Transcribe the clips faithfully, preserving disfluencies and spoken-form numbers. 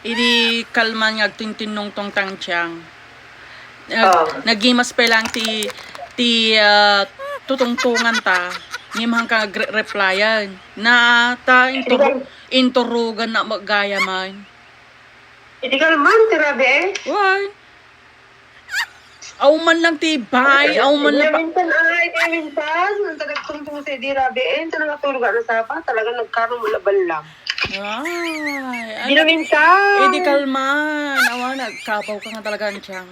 Idi kalman nga agtintinnungtong tang tiang. Nag-, Oh. Nagimas pay lang ti, ti, ah, tutungtungan ta. Ngem hangka agre-, replyan. Na ta intur-, Ikaw inturugan na maggayaman. Idi kalman ti rabii, eh. Why? Aw man lang ti bay, aw man lang pa- Minsan, ay, kaya minsan, ang taga tungtong sa di rabii, eh, ito na matulog na sapa, talagang nagkaroon mo laban lang. Ay, di na ano? Minsan. Eh, di kalman. Awa, nagkabaw ka nga talaga, Antiang.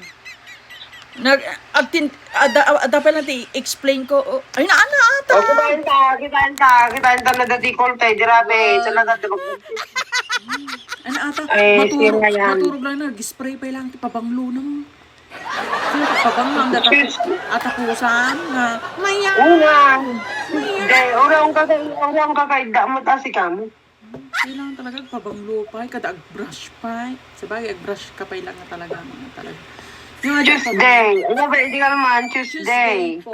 Nag-, agtin-, ada, ada pa lang ti explain ko. Oh, ay, na, ana, ata. Oh, kitain ta, kitain ta, kitain ta na dati call tayo, di rabii, Ay. Talaga, di ba? Ano ata? Eh, Maturog, sira yan. Maturog lang na, nag-spray pa lang, ti pabanglo na mo. Sino pabanglo ang data-, atapusan nga, "Maya! Una. Maya!" Dahil orang ka, orang ka kay damo ta si kamo. Kailangan talaga pabanglo pa, kada ag-brush pa. Sabagay, ag-brush ka pa lang nga talaga, mga talaga. Yung nga dyan, Tuesday. Ano ba, hindi ka naman, Tuesday. Tuesday po.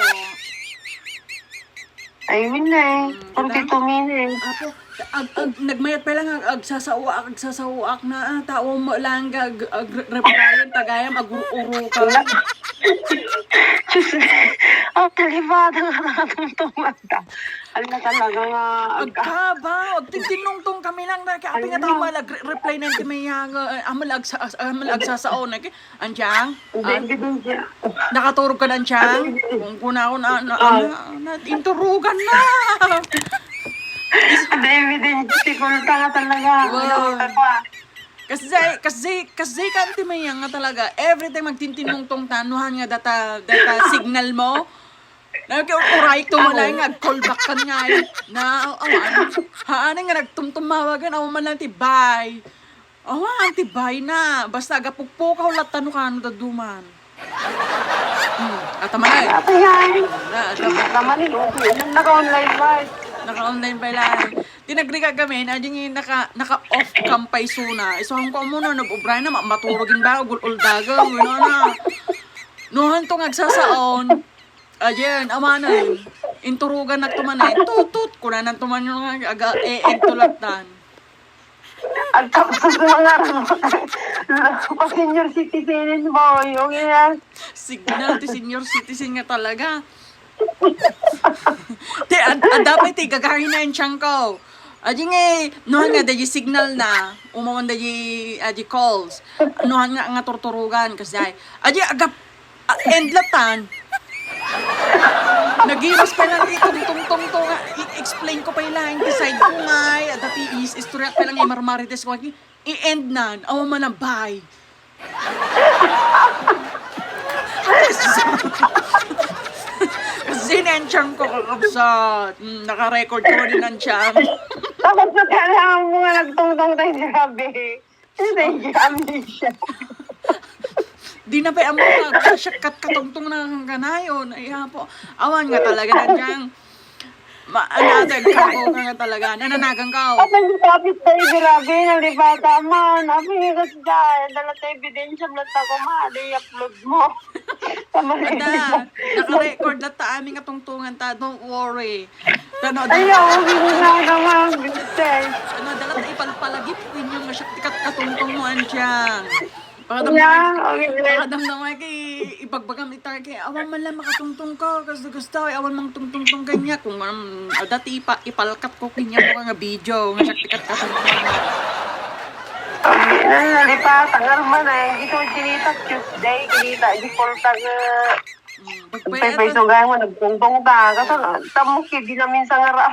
Ay, win na eh. Mm, forty-two minutes. Apo, ag-, ag-, nagmayat pa lang, ag-, agsasawaak, agsasawaak na, ah, tao mo lang, ag-, ag-, replyan, tagayam, ag-uru-uru ka. Diyos ko. Ang talibada nga nakatungtong mata. Ala talaga nga, ag- Agkabaw, agtintinungtong kami lang, na, kaya Ano? Pinatama, nag-re-, reply na yung timayang, ah, amal agsa-, as-, amal agsasaon, eh, Antiang? Hindi, Ah, hindi din siya. Nakaturog ka na, Antiang? Hindi. Kung kuna ako na, na, Ah. na, na, inturugan na. Hindi, hindi din. Sikulta nga talaga. Wow. Sikulta pa. Kasi, kasi, kasi ka, Anti Maya nga talaga, every time magtintinungtong ta, nuhan nga data, data signal mo. Nagkiuray to mo Ako. Lang, nag-call back ka nga, eh. Na, awan. Haan nga nagtumtumawagan, awan man lang ti bay. Awa, Anti Bay na. Basta agapukpukaw latta no kano daduman. Hmm, ataman ay. Ate yan. Na, ataman. Naman yun, okay. Naka-online ba? Naka-online pa lang. Tinagri ka kami, na ding naka, naka-off cam pa isuna. Isuhan ko mo no, nag-ubra na, ma-, maturog in ba, gul-, uldaga, gul-, na. Nuhan to nga agsasaon. Ayan, amanan. Inturugan na tuman eh. Tut, tut. Kunanan tuman yung aga, eh, eh, tulatan. At tapos mga pa-senior citizen, boy. Okay na. Signal ti senior citizen nga talaga. Ti, ad-, adda pay ti gagangin na yung tiyan ko. Adi nga, nuhan nga, dayi signal na. Umawan dayi, adi calls. Nuhan nga, nga turturugan, kasi ay. Adi, agap-, Ah, end latan. Nagimas pa lang ti tungtong-tungtong nga, i-explain ko pa lang, ti side ko nga, ay, dati is, istorya pa lang, imarmarites ko, i-end nan, awa man ang bay. Kasi na yung tiyan ko, kakabsat. Mm, naka-record ko rin ang tiyan. Tapos na kailangan mo nga nagtungtong tayo ni Rabi. Hindi, amnesia. Di na pay ammo nga, kasyakat katungtong na kang kanayon. Ay, apo. Awan nga talaga na diyang ma-, ano, ate, kabaw ka nga talaga. Nananagan ka, oh. At ang kapit na ibirabi, nalipata man. Abi nga kasi dyan, dala ta ebidensya, blat ako ma, di upload mo. Tama rin. Ada, naka-record na ta, aming katungtungan ta, don't worry. Tano, Ayaw, hindi na naman, Mister. Ano, dalat ipalpalagip ko inyong nga siya, tikat katungtong mo, Anjang. Pakadam Yeah, na, okay, okay. Pakadam na nga kay, ibagbagam ita kay, awan man lang makatungtong ka, gusto, gusto, ay, awan mang tungtungtong kanya, kung, um, dati ipa-, ipalkat ko kanya ko nga video, nga siya, tikat katungtong mo. Hindi na, nalipat, ang arman ay, hindi ko kinita, Tuesday, kinita, di full time, uh, Mm, pagpay-, pagpay-, ata- suga mo, nagtungtong ta. Kaso, ah, tamo ki, di namin sa ngara.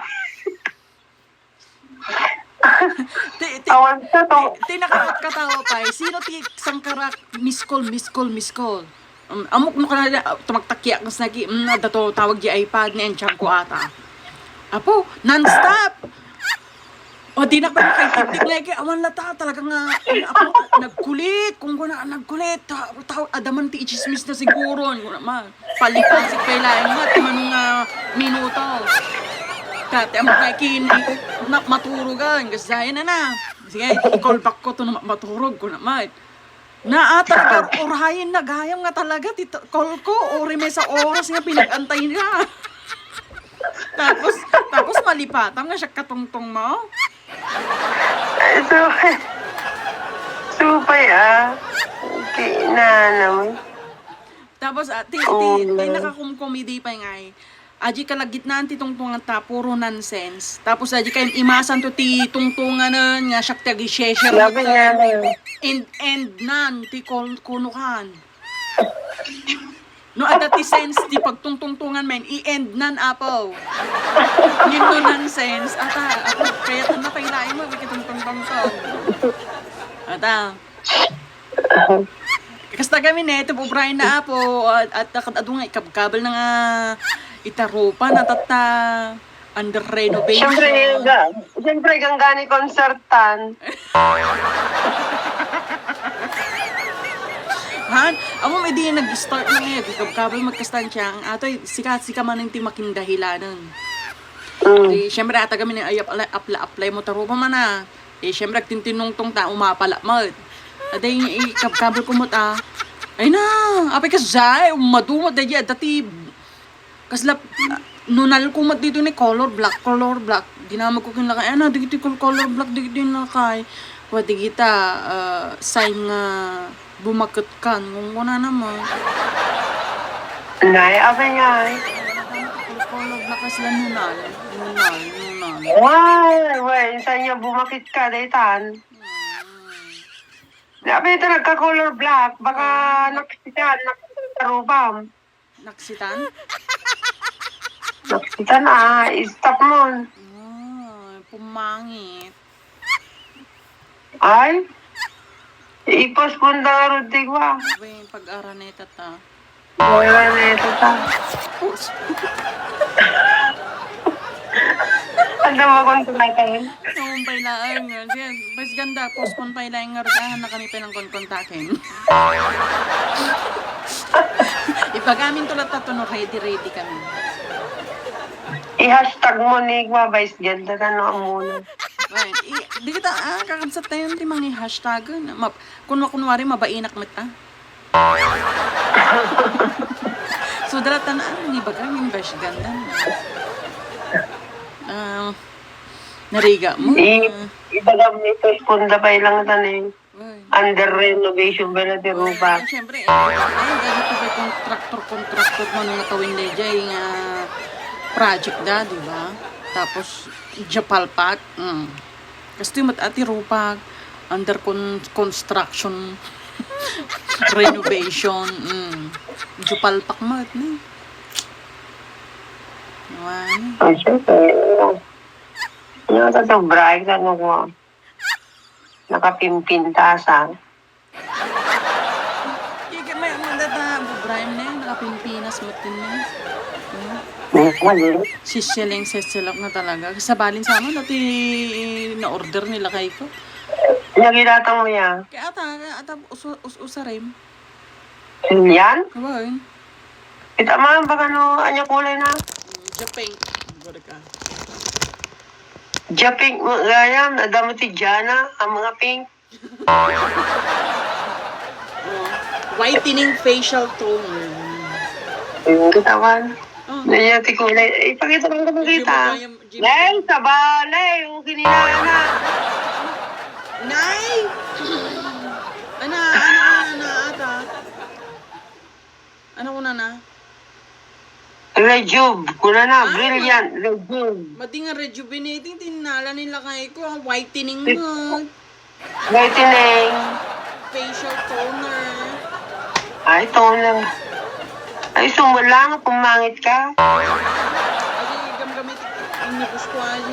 Ti, ti, Awan sa to. Ti, ti nakakatawa pa eh. Sino ti sangkarak? Miss call, miss call, miss call. Um, amok no kanala, ah, tumagtakiak nas nagi, mm, dato tawag di iPad ni Enchang ko ata. Apo, non-stop. O, di na pa makaintindi nga, eh, awan lata, talaga nga, ano, ako, nagkulit, kung kuna, nagkulit, ta-, ta-, adaman ti ichismis na siguro, ano naman, palipasik pa ilayan nga, ti manong nga minuto. Dati, ang mga kin-, na, maturugan, kasi na na. Sige, i-call back ko to na ma-, maturog ko naman. Naa, talaga, urayen na gayam nga talaga ti t-, call ko, uri may sa oras nga pinag-antay na. Tapos, tapos malipatam nga siya katungtong mo. Ito, Ay, ah. Okay, na naman. Tapos, ah, ti, ti, Oo, ti nga. Nakakumkomedy pay ngay. Aji kalagitnaan ti tungtunganta, puro nonsense. Tapos, aji kayat imasanto ti tungtunganen, nga siak ti agi-share. Sabi nga na. And, and none, ti kon-, kunukan. No, adda ti sense ti pagtungtungtungan men, i-end nan, Apo. Ngem no nonsense, ata, Apo, kayat na pay laeng mo, ikitungtungtungtong. Ata. Kasta kami ne, ti ubrayen na, Apo, at, at, at adu nga ikabkabel na nga ita rupa, natatta. Under renovation. Siyempre, ga-, siyempre, gangani concertan. Han, ammom idi nag-start na ngay, agkabkabel met kasta nga, atoy, sika, sika manen ti makindahilanen. Mm. Di, siyempre, ata kami ni ay, apply, apply, apply mo ta rupa man, ah. Eh, siyempre, agtintinungtong ta, umapala met. Aday, ikabkabel ko met, ah. Ay na, apay ka, Zay, umaduma, daydi, adda ti Kasla, ah, nunal ko met ditoy ni color black, color black. Dinamag ko ken lakay, "Ana, dagiti col-, color black, dagiti lakay." Kua dagita, ah, sign nga bumaketkan. Kunkunana met. Nay, apay nga? Col-, color black kasla nunal, nunal, nunal. Way, way, sign nga bumaketka, daytan. Apay ita nagka-color black, baka naksitan, naksitan ta rupam. Naksitan? Naksitan, ah, stop mo. Ay, pumangit. Ay? I-postpone ta nga, Rodrigo, ah. Abay, pag-araneta ta. Pag-araneta ta. Postpone. Ano ba kung tumatay? Naman pay laeng nga. Sige, mas ganda, postpone pay laeng nga, Rodrigo. Ah, na kami pay lang konkontaken. Ipagamin to latta to no ready, ready kami. I-hashtag mo ni Guabay, ganda ka no, amuno. Ay, i-, di kita, ah, kakabsat tayo, di mangi hashtag. Ma-, kunwa-, kunwari, mabainak met, ah. So, dala tan, ah, ni baga, ni bash ganda. Ah, nariga mo. I-, ibagam ni Pes, kung dabay lang tan, eh. Ay. Under renovation ba na ti rupa? Ay, siyempre, eh, ay, ay, ito ba kontraktor, kontraktor mo nga tawin na dyan, nga project da, di ba? Tapos, Japalpak, mm. Kastoy met a ti rupa, under con-, construction, renovation, mm. Japalpak met, ni. Awan. Ay, siyempre. Ano ka to, bright, ano ko? Nakapimpintas, ah. Ika, may, may data, Brian, ne, nakapimpinas met din, ne. Hmm? Normal, eh. Sisiling, sisilak na talaga. Sabalin sa amin, dati na-order nila kay ko. Nagilatang mo yan. Kaya ata, kaya ata, usu-, us-, usarim. Yan? Awan. Kita man, baka no, anya kulay na? Japeng. Balik ka. Japeng, gayam, adamo ti Jana, ang mga pink. Oh, whitening facial toner. Yung katawan. Oh. Naya ti kulay. Ipakita lang ko Jimmy makita. Jimmy. Nay, sabalay. Yung kinina na. Nay! Ana, ana, ana, ata. Ano ko na na? Rejuve. Kuna na, ah, brilliant. Rejuve. Madi nga rejuvenating, tinala nila kay ko, ang whitening mo. Whitening. Facial toner. Ay, toner. Ay, sumula nga, pumangit ka. Ay, gamgamit, ang nipos ko, ay.